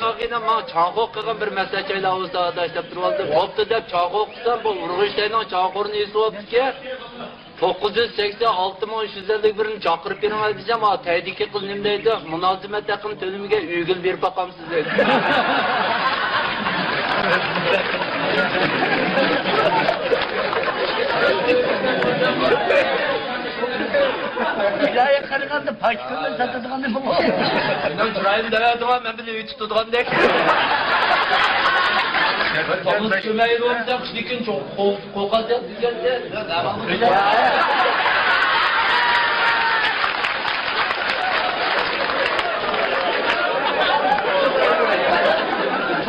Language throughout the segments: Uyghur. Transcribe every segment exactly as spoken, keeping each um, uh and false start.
قالغىنى ماڭا چاڭخو قىلغان بىر مەسلىھەت چايلا ئۇستا ئاداش دەپ تۇرۇۋالدى. بوپتۇ دەپ چاڭخو قىلسام، بۇ ئۇرغۇچتاينىڭ چاڭخورىنى ئېسىۋاپتىكەن. توققۇز يۈز سەكسەن ئالتە مىڭ ئۈچ يۈز ئەللىك بىرنى چاقىرىپ بېرىڭ دېسەم، ئا، تەيدىكى قىز نېمە دەيدۇ؟ مۇلازىمەت ھەققىنى تۆلىمىگەن ئۆيگىلا بېرىپ باقامسىز دەيدۇ. يايا قارىغاندا پاكىت كۆڭۈل ساتىدىغان نېمە بۇ؟ مېنىڭ چىرايىم دەۋەتىڭا، مەن بىلەن ئۆي تۇتىدىغاندەك. تومۇز كۆمەيدۇ، قىشنى كۈن چوڭ قوق-، قوقاس دەپ دېگەندە.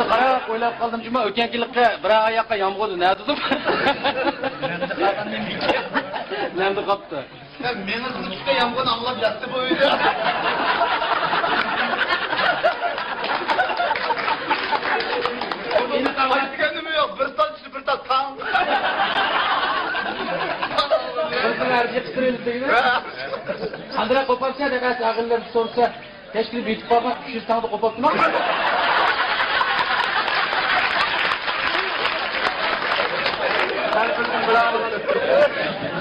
قاراپ ئويلاپ قالدىم جۇما، ئۆتكەن يىلقى بىر ئاياققا يامغۇردا نەدە تۇردۇم؟ نەمدە قاپتۇ. يا، مېڭىسىنى چۈشكەن يامغۇرنى ئاڭلاپ ياتتى بۇ ئۆيدە. ئۇنى قاۋايتىگەن نېمە يوق، بىر تال چۈشتى، بىر تال تاڭ. بىر تال ھەر يىقىپ تۇرىمىز دېگىنى. قانداق قوپارسا دەپ ئەسلى ئاغىنىلەر سورىسا. كەچ كىرىپ يېتىپ قالساڭ، ئۈچ يۈز تاڭدا قوپاپتىما؟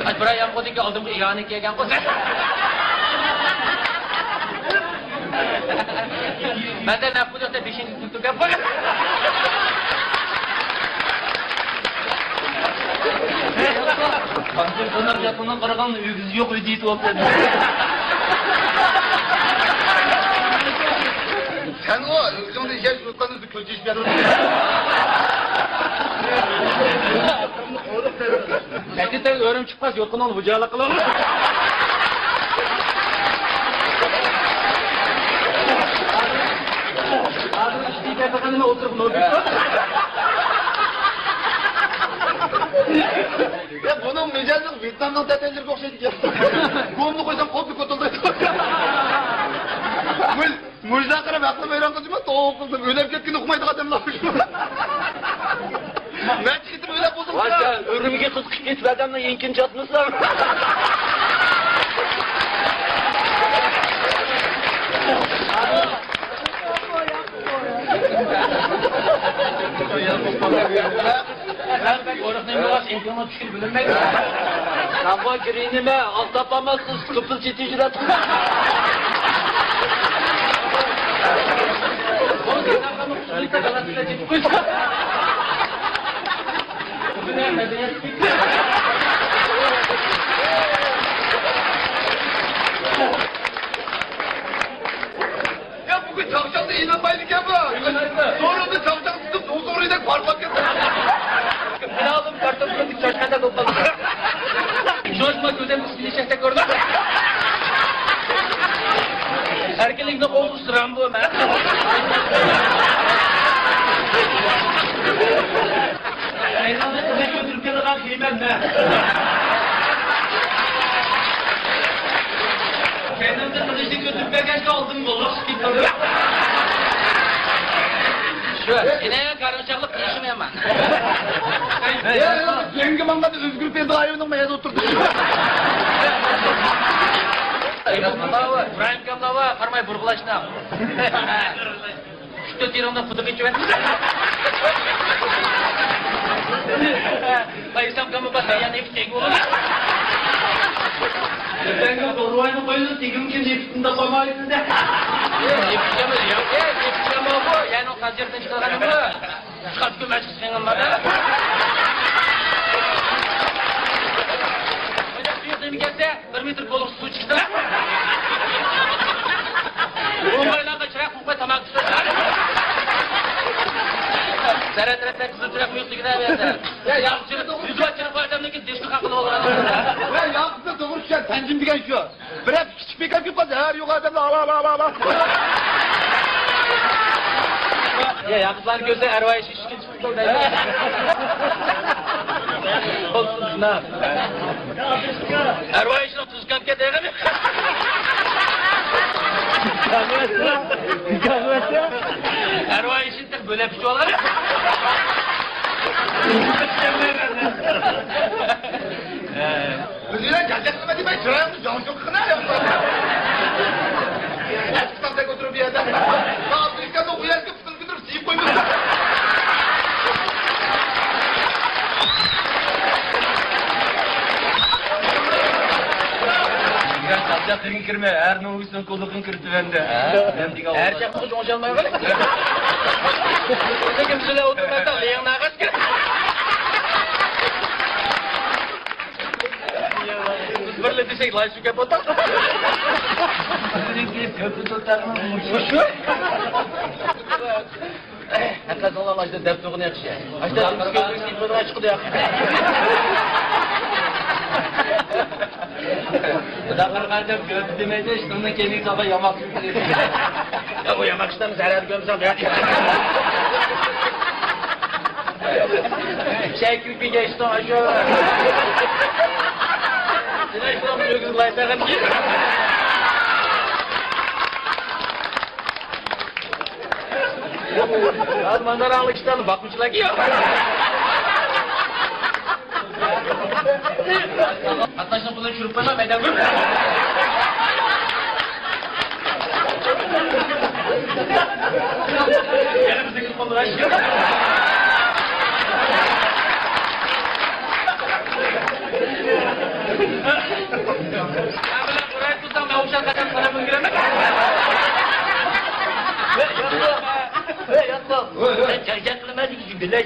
ئاي، بىر ئايام قويدىكى ئالدىمغا ئىگانە كەلگەن قوز. مەندە نەپ قويدۇق دەپ بېشىنى تۈرتۈپ كەپ قويدى. قانداق قانار ياپقىنىغا قارىغان ئۆگزىسى يوق ئۆيدە يېتىۋاپتۇ. سەن ئۇ ئۆگزۈڭدە يېشەپ يۈرۈۋاتقان كۆز تېشىپ ياتىدۇ. ئەتىتەن ئۆرۈم چىقماس، يوتقىنىڭنى بۇجارلىق قىلىڭ. ھازىر ئىشتىن كەلدىغىنىمە ئولتۇرۇپ نوبۇت. يا، بۇنىڭ مىجەزى ۋيېتنامنىڭ تەتەيلىرىگە ئوخشايدىكەن. گومنى قويسام، قوپلا كوتۇلدايدۇ. مۇشۇنداق قاراپ، ئەقلىم ھەيران قالدىم، توۋا قىلدىم. ئۆلۈپ كەتكىنى ئۇقمايدىغان ئادەملەر. نەچچە قېتىم ئۆلۈپ بولدۇم. ۋاي، سەن ئۆرۈمگە قىزىقىپ كېتىپ، ئادەمنىڭ يېنىكىنى چاتمىسام. مەن بەك ئورۇقنى يېمىغاچ، ئىمكانلار چۈشكىلى بىلىنمەيدۇ. ساڭا گىرىنىمە، ئاز تاپالماسسىز، قىپپىز چېتىشىدە. يا، بۈگۈن چاقچاقنى ئېلىنمايدىكەن بۇ. سورۇندا چاقچاق تۇتۇپ، دوزورىدەك پارلاپ كەتتى. مەن ئالدىم كارتوپكىنى چاشقاندا بولۇپ قالدى. شۇڭا كۆزۈم ئىشەكتەك كۆردۈم. ئەركىنلىكنى قوغدىسىرام بۇ مەن. مەيداندا قىزنى كۆتۈرۈپ كېلىدىغان خېمەن مەن. كەينىمدە قىلىچنى كۆتۈرۈپ كەلگەچكە ئالدىم بولۇپ چىقىپ تۇردى. شۇ، يەنە گارنىچاقلىق قىلىشىم يامان. يا، يا، جەڭگە ماڭغاندا ئۆزگۈرۈپ بېرىدىغان ئايۋىنىڭ مەيەدە ئولتۇردى. ئىبراھىم كاملار بار، قارىماي بۇرغىلاشنا. ئۈچ تۆت يېرىڭدىن خۇدۇق ئېچىۋەتتى. ئايسام كامۇ بار، يەنە ئىككى تېگى بولۇر. ئۆتەڭگە بۇرۇۋاينى قويدۇم، تېگىمكىن نېپىتىنى تاپالمايدۇ دە. نېپىتكەمۇ ياق، نېپىتكەمۇ بۇ، يەنە قازىيەردىن چىقارغانمۇ؟ ئۈچ قات كۆمەچ چىقىڭىم بار دە. سۇيۇق نېمە كەلسە، بىر مېتىر كولىغا سۇ چىقتى. ئوڭغايلارغا چىراغ قويۇپ قوي، تاماكا تۇتۇش. سەرەترەتلەر قىزىل چىراغ قويۇپ دېگىنە بەردى. يا، ياخشى، يۈزى بار چىراغ بار ئادەمنىڭكى دىسكو قاقىلى بولغان. يا، ياخشى، توغرا چۈشەن، تەنجىم دېگەن شۇ. بىرەر كىچىك پىكاپ كېلىپ قالسا، ھەر يوق ئادەملەر ئالا، ئالا، ئالا، ئالا. يا، ياقۇپلارنى كۆرسە، ئەرۋايىش ئىشىكتىن چىقىپ كېتىدۇ. ئەرۋايىشنىڭ تۇزكانكە دېگىنى. ئەرۋايىشنى تېخى بۆلەپ ئىچىۋالغان. ئۆزۈڭلار جاجاق قىلما دېمەي، چىرايىڭنى جاڭشۇڭ قىلغىنا. ئەسكى تاغدەك ئولتۇرۇپ بۇ يەردە. ئابدۇرېھماننىڭ ئۇ يەرگە كىرمە، ھەر نومۇسنىڭ قۇلىقىنى كىرتىۋەندى. ھە؟ ھەر چاققا ئوڭشالمايغان. لېكىن بىز بىلەن ئولتۇرمايدىغان لېڭ ناغاچ. بىز بىرلا دېسەك، لاي سۈكەپ ئولتۇر. بىزنىڭكى كۆپى تۇتارمۇ مۇشۇ؟ ھەقىقەتەن ئاشتا دەپ تۇرغىنى ياخشى. ئاشتا دېمىسكە ئۆزىنىڭ ئىپىدىن چىقىدۇ ياخشى. خۇدا قىلغان دەپ كۆپ دېمەيدۇ، ئىشتىڭنىڭ كەينىگە سالغان ياماق. يا، ئۇ ياماق ئىشتىڭنى زەرەر كۆرمىسەڭ، يا. شەي كۈلكە گەشتىڭ ئاشۇ. سېنى ئىشتىڭ ئۆگىزىپ لايساغان كېيىن. مانا راڭلىق ئىشلارنى باققۇچىلار كېيىن. قاتناشنىڭ پۇلىنى چۈشۈرۈپ قويما، مەيدان. يەنە بىزنىڭكىنى قوللىغاچ. يا بىلەن قوراي تۇرساڭ، مەن ئوخشاش قەدەم قاراپ ئۈلگۈرەمەن. ھەي، ياتقىن. ھەي، ياتقىن. ھەي، ھەي. سەن چاقچاق قىلىمەن دېگۈچە بىلەي.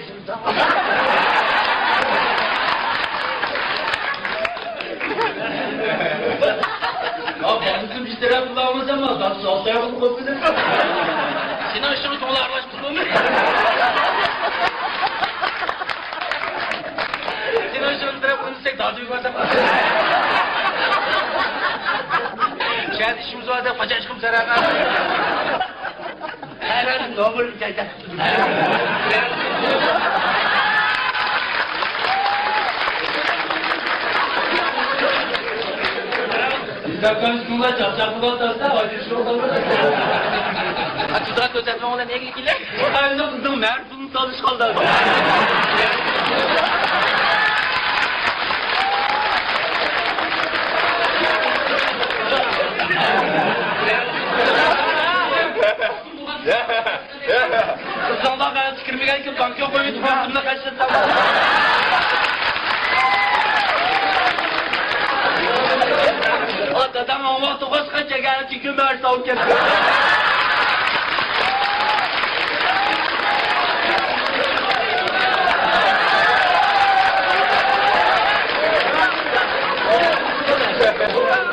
يا، بالىسى بىر تەرەپ قىلالمىسام، دادىسى ئالتە ئاياغ قىلىپ قويۇپ كېتىدۇ. سېنىڭ ئىشىڭ چوڭلار ئارىلاشمىسۇن. سېنىڭ ئىشىڭ بىر تەرەپ قىلىنسا، دادىسى بار دەپ. شەھەردە ئىشىمىز بار دەپ، قاچان چىقىمىز سەرەڭگە. ھەرەن نومۇر جاجاق. ئىزدەكەن شۇڭلار چاقچاق قىلىۋاتىسىلەر، ئاجىز شۇ قىلىۋاتىسىلەر. ئا، تۇزاق كۆرسەتمەڭلار، نېگە كېلەك؟ ئاينىڭ قىزنىڭ مەرىپىنى تالىشىپ قالدى. قىزىڭلار مەن تىكىرمىگەنكىن بانكىغا قويۇۋېتىپ بېرىپتىملا خەجلەتسەڭلار. ئا، دادام ئاڭۋاق توقاس قانچە ئەگەر چىكىم بەرسە ئاۋۇپ كەتتى.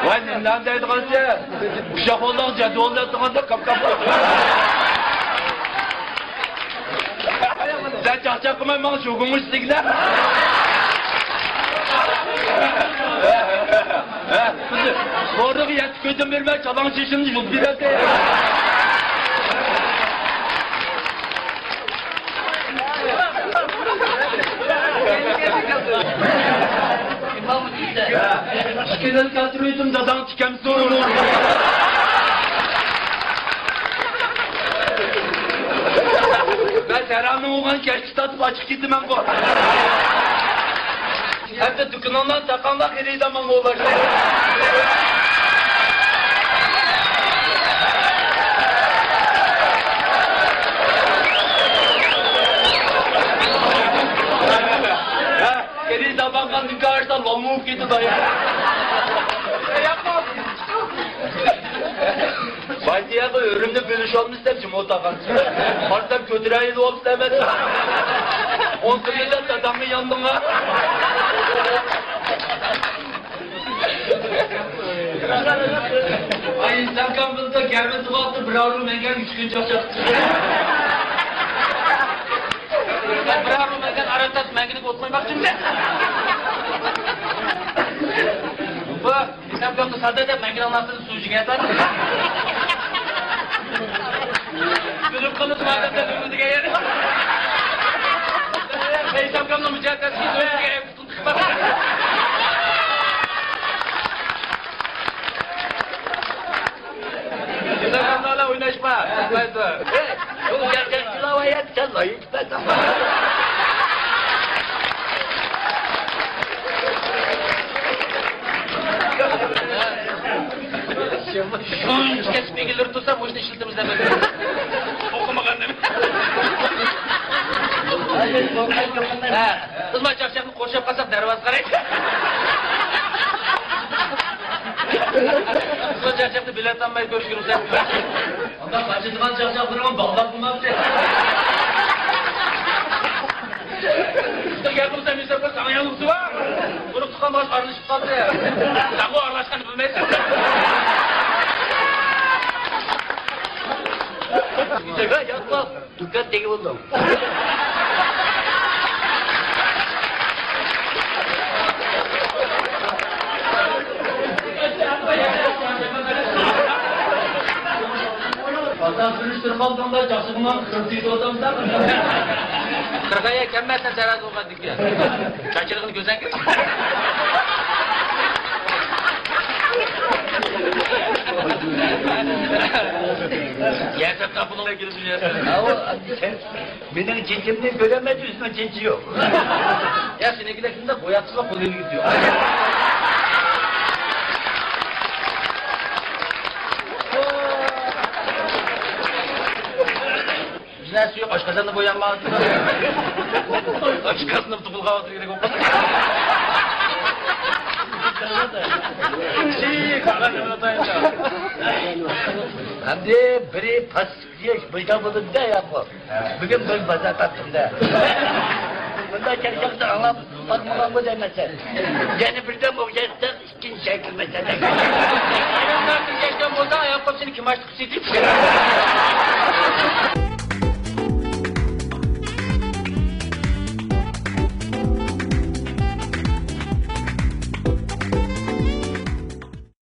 ۋاي، نېمىلەرنى دەيدىغانسەن؟ ئۇششاق بالىلارغا جەدۋەل دەپ تۇرغاندا قاپ-قاپ. سەن چاقچاق قىلماي ماڭا شۇ گۇڭۇش سىگنال. بورىغا يەتتە كۆتۈم بېرىمەن، چالاڭ چېچىمنى يۇلۇپ بېرەتتى. ئىككىدىن كەلتۈرۈۋېتىم، داداڭ تىكەمسۇ. مەن سەرەڭنى ئوغان كەچكە تارتىپ ئاچىقىپ كېتىمەن بۇ. ئەمدى دۇكىنىڭلارنى تاقاڭلار، خېرىدار ماڭا ئولاشتى. ھە، خېرىدار ماڭغان دۇكان ئاچسا لوڭ بولۇپ كېتىدۇ. بايتىياقى ئۆرۈمنى بۆلۈشۈۋالمىسا دەپ جىم ئولتۇرغان. قارىسام كۆتۈرەيلى بولۇپسەن ئەمەس. ئون سېكىز دادامنى ياندىڭا. ئاي، ئىسلام كامپىنىدا گەرمىسى بولۇپتۇ، بىراۋ مەڭگەن ئۈچ كۈن چاقچاق. بىراۋ مەڭگەن ئاران تارتىپ مەڭگىنىگە ئوت قويماقچىمىز. بۇ ئىسلام كامپىنى سادا دەپ مەڭگىنىڭ ئاستىدا سۇ ئىچىگە ياتار. بىلىپ قالمىسۇن ئادەملەر ئۆمىدىگە يەر. ئىسلام كامپىنىڭ مۇجاھىدەسى ئۆمىدىگە يەر. ئىسلام كامپىنى ئويناشما. بۇ گەرچەك تىلاۋەت، سەن لايىق. شۇنچە كەسىپ ئىگىلىرى تۇرسا، مۇشۇنى ئىشلىتىمىز دەپ. ئوقۇمىغان نېمە؟ ھە، خىزمەت چاقچاقنى قورشاپ قالساق، دەرۋازا قارايدۇ. چاقچاقنى بىلەتالماي كۆرۈشكە رۇخسەت بېرىڭ. ئۇنداق قاچىدىغان چاقچاقلىرىڭ باغلاپ بولمامتى؟ شۇنداق گەپ قىلسام، يۈسۈپ بىر ساڭا يالغۇزى بار. ئۇرۇق تۇغقان بولغاچ ئارىلىشىپ قالدى. سەنمۇ ئارىلاشقاننى بىلمەيسەن. يۈسۈپ، ھە، ياتما. دۇكان تېگى بولدۇڭ. ئازان سۈرۈشتۈرۈپ قالدىڭدا، جاخشىغىمان قىرتىيدۇ ئادامدا. قىرغايا كەممەسەن تەرەز بولغاندىكىن. چاچىرىغىنى كۆزەڭگە. يەسەپ تاپىنىڭ كىرىپ يەسەپ. ئاۋۇ، سەن مېنىڭ چېچىمنى كۆرەلمەيدۇ، ئۆزىنىڭ چېچى يوق. يا، سېنىڭكىدەك شۇنداق بوياتسىلا قول ئېلىگە يوق. بىز نەرسە يوق، ئاشقازاننى بويانماۋاتىدۇ. ئاشقازىنىم تۇغۇلغان ۋاقتىدىكىدەك بولۇپ قالدى. ئەمدى بىرى پاس يەش مەيدان بولدى دە، ياقۇپ. بۈگۈن بىر بازار تاپتىم دە. بۇنداق كەلگەندە ئاڭلاپ باقمىغانمۇ دەيمەن سەن. يەنە بىردەم ئوخشايسىز، ئىككىنچى شەكىل مەسىلە. ئاياغلار كىرگەن بولسا، ئاياغ قاپىسىنى كىم ئاچتى؟